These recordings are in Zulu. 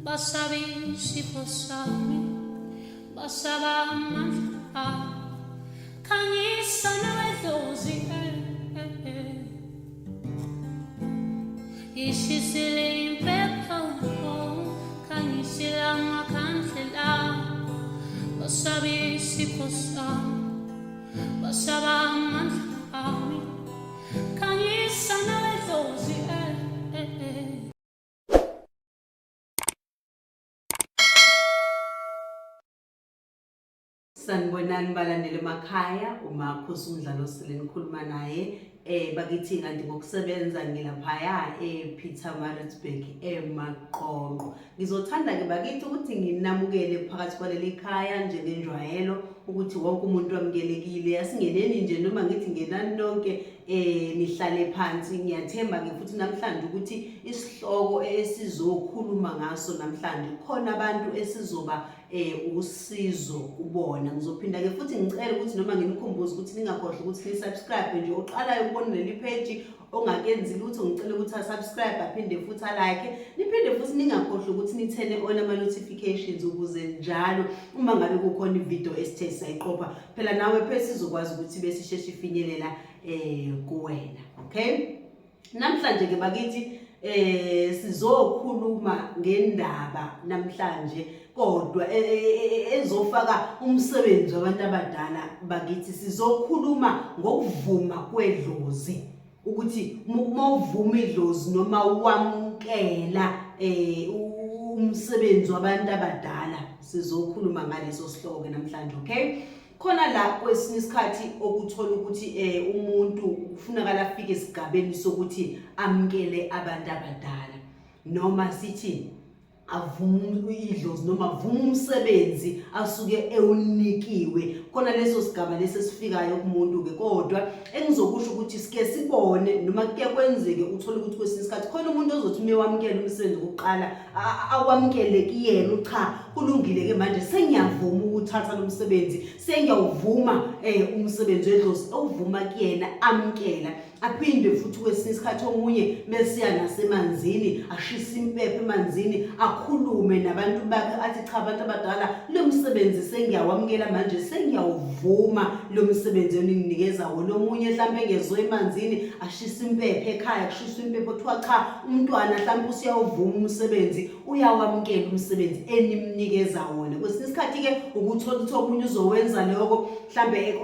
Basaba isipho sami, basaba amandla ami. Khanyisa nawedlozi, eh, eh, eh. Ishisile impepho, khanyisile amakhandlela. Basaba isipho sami, basaba amandla ami. Khanyisa nawedlozi, eh, eh, eh. Sanibonani balandeli emakhaya, uMakhosi uMdlalose lenikhuluma naye. Bakithi kanti ngokusebenza ngilaphaya ePietermaritzburg eMaqonqo. Ngizothanda ke bakithi ukuthi nginamukele phakathi kwaleli khaya njengenjwayelo ukuthi wonke umuntu wamukelekile. Asingeneni nje noma ngithi ngenani nonke nihlale phansi. Ngiyathemba ke futhi namhlanje ukuthi isihloko esizokhuluma ngaso namhlanje khona abantu esizoba usizo kubona. Ngizophinda ke futhi ngicela ukuthi noma nginikhumbuze ukuthi ningakhohlwa ukuthi ni subscribe nje oqalayo ukubona leli page ongakenzi lutho, ngicela ukuthi asubscribe aphinde futhi alike, niphinde futhi ningakhohlwa ukuthi nithene on ama notifications ukuze njalo uma ngabe kukhona ivideo esithe sayiqopha phela nawe phela sizokwazi ukuthi bese isheshe ifinyelela kuwena. Okay, namhlanje ke bakithi sizokhuluma ngendaba namhlanje kodwa ezofaka umsebenzi wabantu abadala bakithi. Sizokhuluma ngokuvuma kwedlozi, ukuthi uma uvuma idlozi noma wamukela umsebenzi wabantu abadala. Sizokhuluma ngaleso sihloko ke namhlanje. Okay, khona la kwesinye isikhathi okuthola ukuthi umuntu kufunakala afike esigabeni sokuthi amkele abantu abadala, noma sithi avume idlozi noma avume umsebenzi asuke ewunikiwe. Khona leso sigaba lesi esifikayo kumuntu ke, kodwa engizokusho ukuthi sike sibone noma kuye kwenzeke uthole ukuthi kwesinye isikhathi khona umuntu ozothi uma wamukela umsebenzi wokuqala awamukele kuyena, cha kulungile ke manje sengiyavuma ukuthatha lo msebenzi, sengiyawuvuma umsebenzi wedlozi, ewuvuma kuyena amkela. Aphinde futhi kwesinye isikhathi omunye besiya nasemanzini, ashise impepho emanzini, akhulume nabantu bakhe athi cha abantu abadala, lo msebenzi sengiyawamukela manje, sengiyawuvuma lo msebenzi oninginikeza wona. Omunye mhlawumbe engezwe emanzini, ashise impepho ekhaya, kushiswa impepho, kuthiwa cha umntwana mhlawumbe usuyawuvuma umsebenzi, uyawamukela umsebenzi enimnikeza wona. Kwesinye isikhathi-ke ukuthola ukuthi omunye uzowenza lokho mhlambe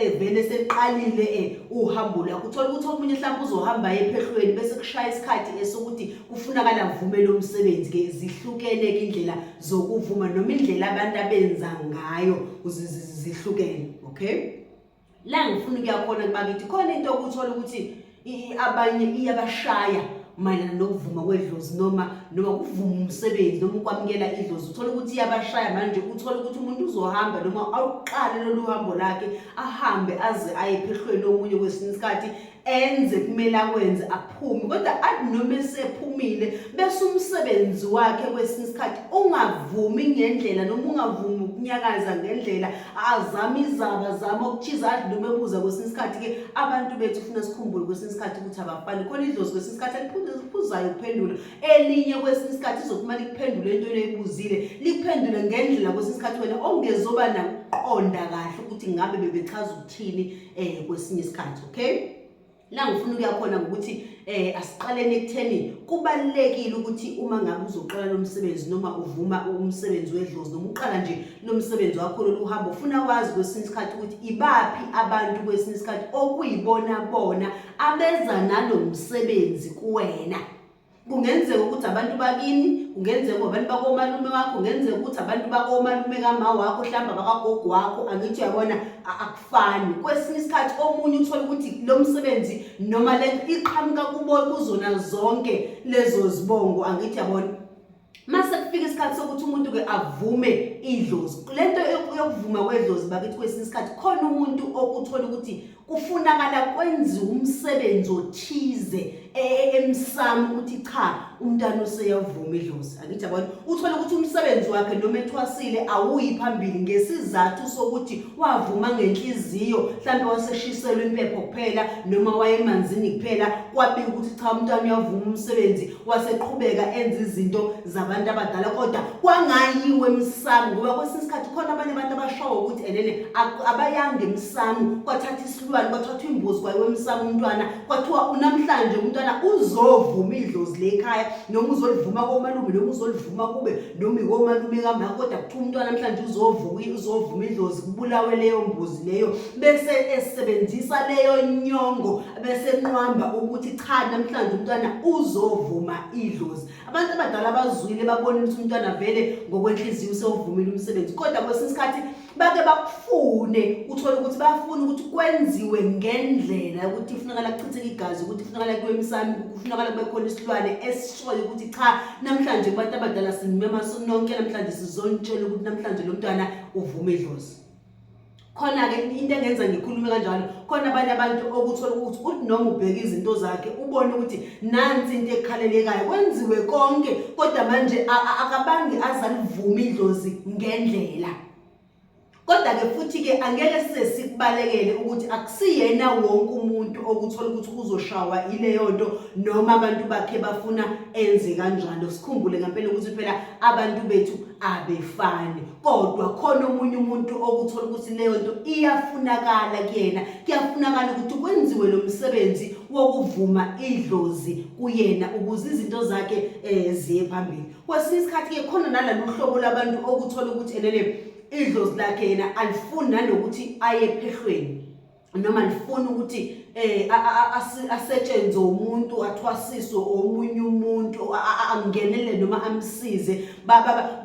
evele seqalile uhambo lwakho, uthola ukuthi omunye mhlambe uzohamba ephehlweni bese kushaya isikhathi esokuthi kufunakala avume lo msebenzi. Ke zihlukene ke indlela zokuvuma noma indlela abantu abenza ngayo zihlukene. Okay, la ngifuna ukuya khona bakithi, khona into okuthola ukuthi abanye iyabashaya mayelana nokuvuma kwedlozi noma kuvuma umsebenzi noma ukwamukela idlozi. Uthola ukuthi iyabashaya manje, uthola ukuthi umuntu uzohamba noma awuqale lolu hambo lakhe, ahambe aze aye ephehlweni omunye kwesinye isikhathi enze kumele akwenze aphume, kodwa athi noma esephumile bese umsebenzi wakhe kwesinye isikhathi ungavumi ngendlela noma ungavumi ukunyakaza ngendlela, azame izaba, azame okuthize, athi noma ebuza kwesinye isikhathi-ke abantu bethu funa sikhumbule kwesinye isikhathi ukuthi abafani. Khona idlozi kwesinye isikhathi eliphuzayo ukuphendula, elinye kwesinye isikhathi izothi uma likuphendule entweni oyibuzile likuphendule ngendlela kwesinye isikhathi wena ongezoba nakuqonda kahle ukuthi ngabe bebechaza ukuthini kwesinye isikhathi. Okay, la ngifuna ukuya khona ukuthi asiqaleni ekutheni kubalulekile ukuthi uma ngabe uzoqala lo msebenzi noma uvuma umsebenzi wedlozi noma uqala nje lo msebenzi wakho lolu hambo, ufuna wazi kwesinye isikhathi ukuthi ibaphi abantu kwesinye isikhathi okuyibona bona abeza nalo msebenzi kuwena. Kungenzeka ukuthi abantu bakini, kungenzeka abantu bakomalume wakho, kungenzeka ukuthi abantu bakomalume kama wakho, mhlawumbe abakagogo wakho, angithi uyabona akufani. Kwesinye isikhathi omunye uthola ukuthi lo msebenzi noma lento iqhamuka kubo kuzona zonke lezo zibongo, angithi uyabona. Mase kufika isikhathi sokuthi umuntu ke avume idlozi, lento yokuvuma kwedlozi bakithi kwesinye isikhathi khona umuntu okuthola ukuthi kufunakala kwenziwe umsebenzi othize. emsamo ukuthi cha, umntana useyavuma idlozi. Angithi yabona, uthole ukuthi umsebenzi wakhe noma ethwasile awuyi phambili ngesizathu sokuthi wavuma ngenhliziyo, mhlawumbe waseshiselwa impepho kuphela noma wayemanzini kuphela, kwabika ukuthi cha, umntwana uyavuma umsebenzi, waseqhubeka enza izinto zabantu abadala, kodwa kwangayiwe emsamo. Ngoba kwesinye isikhathi khona abanye abantu abashoyo ukuthi enene abayanga emsamo, kwathatha isilwane, kwathathwa imbuzi, kwayiwe emsamo umntwana, kwathiwa unamhlanje umntwana uzovuma idlozi lekhaya, noma uzolivuma komalume, noma uzolivuma kube noma ikomalume kamama, kodwa kuthiwa umntwana namhlanje uzovuma idlozi, kubulawe leyo mbuzi leyo, bese esebenzisa leyo nyongo, bese enqwamba ukuthi cha, namhlanje umntwana uzovuma idlozi. Abantu abadala bazwile, babona ukuthi umntwana vele ngokwenhliziyo usewuvumile umsebenzi, kodwa kwesinye isikhathi bake bakufune, uthole ukuthi bafuna ukuthi kwenziwe ngendlela yokuthi kufunakala kuchitheke igazi, ukuthi kufunakala kuwe emsamo, kufunakala kube khona isilwane esishoyo ukuthi cha, namhlanje kubantu abadala sinimema nonke, namhlanje sizontshela ukuthi namhlanje lo mntwana uvume idlozi. Khona-ke into engenza ngikhulume kanjalo, khona abanye abantu okuthola ukuthi uthi noma ubheka izinto zakhe ubone ukuthi nansi into ekhalelekayo, kwenziwe konke, kodwa manje akabange azalivuma idlozi ngendlela. Kodwa-ke futhi-ke angeke size sikubalekele ukuthi akusiyena wonke umuntu okuthola ukuthi uzoshawa ileyo nto, noma abantu bakhe bafuna enze kanjalo. Sikhumbule ngempela ukuthi phela abantu bethu abefani, kodwa khona omunye umuntu okuthola ukuthi leyo nto iyafunakala kuyena, kuyafunakala ukuthi kwenziwe lo msebenzi wokuvuma idlozi kuyena ukuze izinto zakhe ziye phambili. Kwesinye isikhathi-ke khona nalolu hlobo labantu okuthola ukuthi enene idlozi lakhe yena alifuni nanokuthi aye ephehlweni, noma lifuna ukuthi asetshenzwe umuntu, athwasiswe omunye umuntu, angenele noma amsize,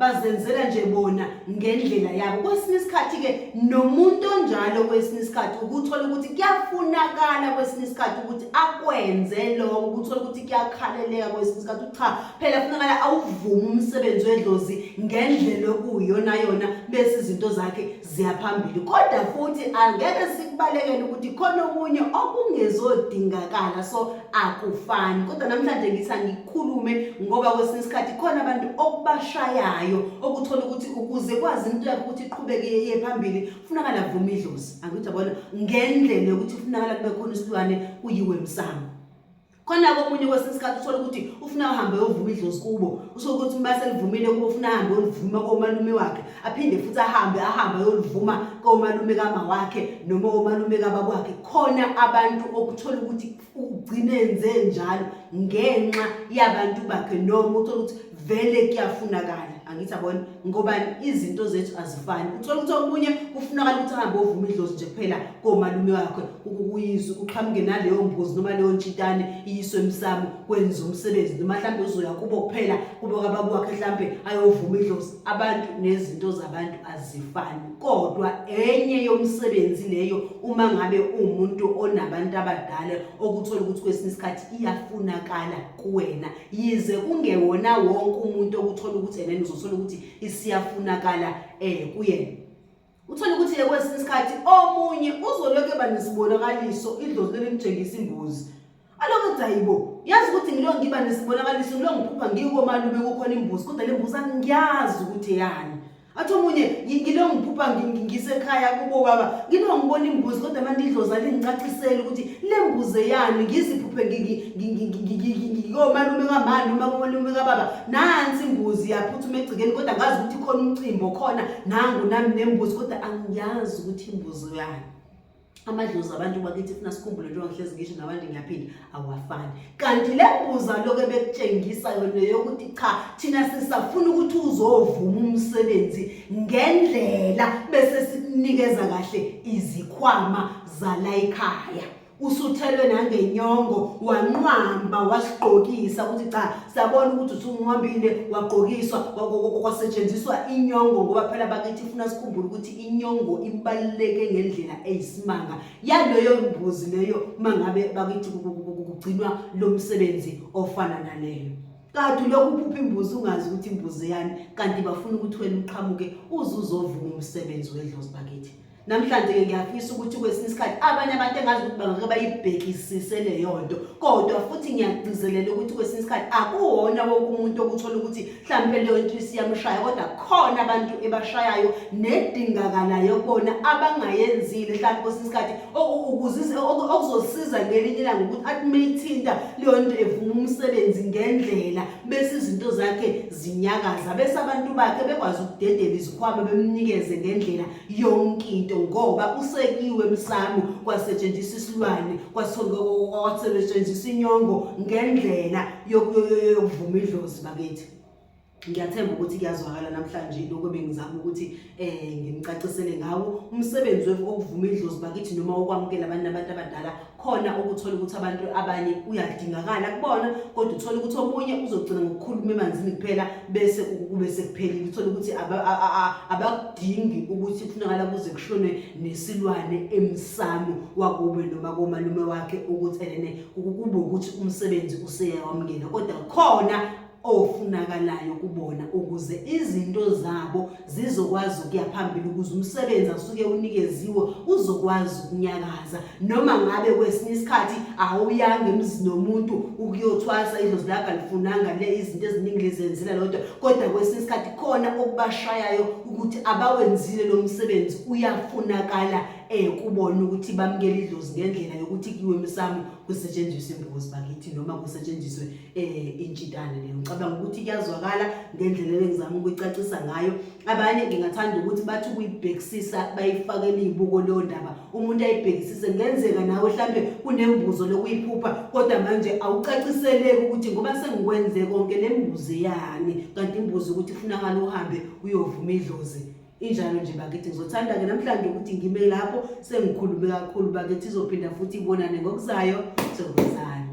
bazenzela nje bona ngendlela yabo. Kwesinye isikhathi-ke nomuntu onjalo, kwesinye isikhathi ukuthola ukuthi kuyafunakala, kwesinye isikhathi ukuthi akwenze lokho, ukuthola ukuthi kuyakhaleleka kwesinye isikhathi, cha phela funakala awuvume umsebenzi wedlozi ngendlela okuyiyona yona, bese izinto zakhe ziyaphambili. Kodwa futhi angeke sikubalekele ukuthi khona okunye okungezodingakala, so akufani. Kodwa namhlanje ngithi angikhulume ngoba kwesinye isikhathi khona abantu okubashayayo, okuthola ukuthi ukuze kwazi into yakhe ukuthi iqhubeke iye phambili, kufunakala avume idlozi. Angithi yabona, ngendlela yokuthi kufunakala kube khona isilwane, kuyiwe emsamo. Khona komunye kwesinye isikhathi uthola ukuthi ufuna uhambe uyovuma idlozi kubo, usuke ukuthi uma selivumile kubo ufuna ahambe uyolivuma komalume wakhe, aphinde futhi ahambe ayolivuma komalume kama wakhe noma komalume kababa wakhe. Khona abantu okuthola ukuthi ugcine enze njalo ngenxa yabantu bakhe, noma uthola ukuthi vele kuyafunakala. Angithi yabona, ngoba izinto zethu azifani. Uthola ukuthi omunye kufunakala ukuthi ahambe ovuma idlozi nje kuphela komalume wakhe, ukuyizwa uqhamuke naleyo mbuzi noma leyo ntshitane iyiswe emsamo kwenza umsebenzi, noma mhlawumbe uzoya kubo kuphela, kubo kababa wakhe mhlawumbe ayovuma idlozi. Abantu nezinto zabantu azifani, kodwa enye yomsebenzi leyo uma ngabe uwumuntu onabantu abadala okuthola ukuthi kwesinye isikhathi iyafunakala kuwena, yize kungewona wonke umuntu okuthola ukuthi enene uzothola ukuthi isiyafunakala kuyena. Uthole ukuthi kwesinye isikhathi omunye uzolokhu eba nesibonakaliso, idlozi lelimtshengisa imbuzi, alokhu ethi hayibo, yazi ukuthi ngilo ngiba nesibonakaliso, ngilo ngiphupha ngikomalume kukhona imbuzi, kodwa le mbuzi angiyazi ukuthi eyani. Athi omunye ngilo ngiphupha ngisekhaya kubo baba, ngilo ngibona imbuzi, kodwa manje idlozi alingicaciseli ukuthi le mbuzi eyani, ngiziphuphe ngikomalume kamama noma komalume kababa, nansi imbuzi yaphuthuma egcekeni, kodwa ngazi ukuthi khona umcimbi okhona, nangu nami nembuzi, kodwa angiyazi ukuthi imbuzi yani. Amadlozi abantu bakithi funa sikhumbule, njengoba ngihlezi ngisho nabantu ngiyaphinda, awafani. Kanti le mbuza lokho ebekutshengisa yona yokuthi cha, thina sisafuna ukuthi uzovuma umsebenzi ngendlela, bese sikunikeza kahle izikhwama zala ekhaya, usuthelwe nangenyongo, wanqwamba, wasigqokisa ukuthi cha, siyabona ukuthi usunqwambile, wagqokiswa, kwasetshenziswa inyongo. Ngoba phela bakithi funa sikhumbule ukuthi inyongo ibaluleke ngendlela eyisimanga yaleyo mbuzi leyo, uma ngabe bakithi kugcinwa lo msebenzi ofana naleyo. Kade ulokhu uphupha imbuzi ungazi ukuthi imbuzi yani, kanti bafuna ukuthi wena uqhamuke uze uzovuma umsebenzi wedlozi bakithi. Namhlanje-ke ngiyafisa ukuthi kwesinye isikhathi abanye abantu engazi ukuthi bangake bayibhekisise leyo nto, kodwa futhi ngiyagcizelela ukuthi kwesinye isikhathi akuwona wonke umuntu okuthola ukuthi mhlawumpe leyo nto isiyamshaya, kodwa khona abantu ebashayayo nedingakalayo kubona abangayenzile mhlawumpe kwesinye isikhathi okuzosiza ngelinye ilanga ukuthi athi meyithinta leyo nto evuma umsebenzi ngendlela bese izinto zakhe zinyakaza, bese abantu bakhe bekwazi ukudedela izikhwama bemnikeze ngendlela yonke into ngoba usekiwe emsamo kwasetshenziswa isilwane kwasetshenziswa inyongo ngendlela yokuvuma idlozi bakithi. Ngiyathemba ukuthi kuyazwakala namhlanje lokho bengizama ukuthi eh nginicacisele ngawo umsebenzi wokuvuma idlozi bakithi noma ukwamukela abantu abantu abadala khona ukuthola ukuthi abantu abanye uyadingakala kubona kodwa uthola ukuthi omunye uzogcina ngokukhuluma emanzini kuphela bese kube sekuphelile uthola ukuthi abakudingi ukuthi kufunakala kuze kushone nesilwane emsamo wakube noma komalume wakhe ukuthi enene kube ukuthi umsebenzi useyawamukela kodwa khona ofunakalayo kubona ukuze izinto zabo zizokwazi ukuya phambili ukuze umsebenzi asuke unikeziwe uzokwazi ukunyakaza noma ngabe kwesinye isikhathi awuyanga emzini womuntu ukuyothwasa idlozi lakho alifunanga le izinto eziningi lezenzela lodwa kodwa kwesinye isikhathi khona okubashayayo ukuthi abawenzile lo msebenzi uyafunakala eh kubona ukuthi bamukele idlozi ngendlela yokuthi kuyiwe emsamo kusetshenziswe imbuzi bakithi noma kusetshenziswe eh intshitane leyo. Ngicabanga ukuthi kuyazwakala ngendlela ebengizama ukuyicacisa ngayo. Abanye ngingathanda ukuthi bathi ukuyibhekisisa bayifakele izibuko leyo ndaba. Umuntu ayibhekisise ngenzeka nawe mhlambe kunembuzo lokuyiphupha kodwa manje awucaciseleki ukuthi ngoba sengikwenze konke le mbuzo yani kanti imbuzo ukuthi kufunakala uhambe uyovuma idlozi. Injalo nje bakithi ngizothanda-ke namhlanje ukuthi ngime lapho sengikhulume kakhulu bakithi izophinda futhi ibonane ngokuzayo thokozani.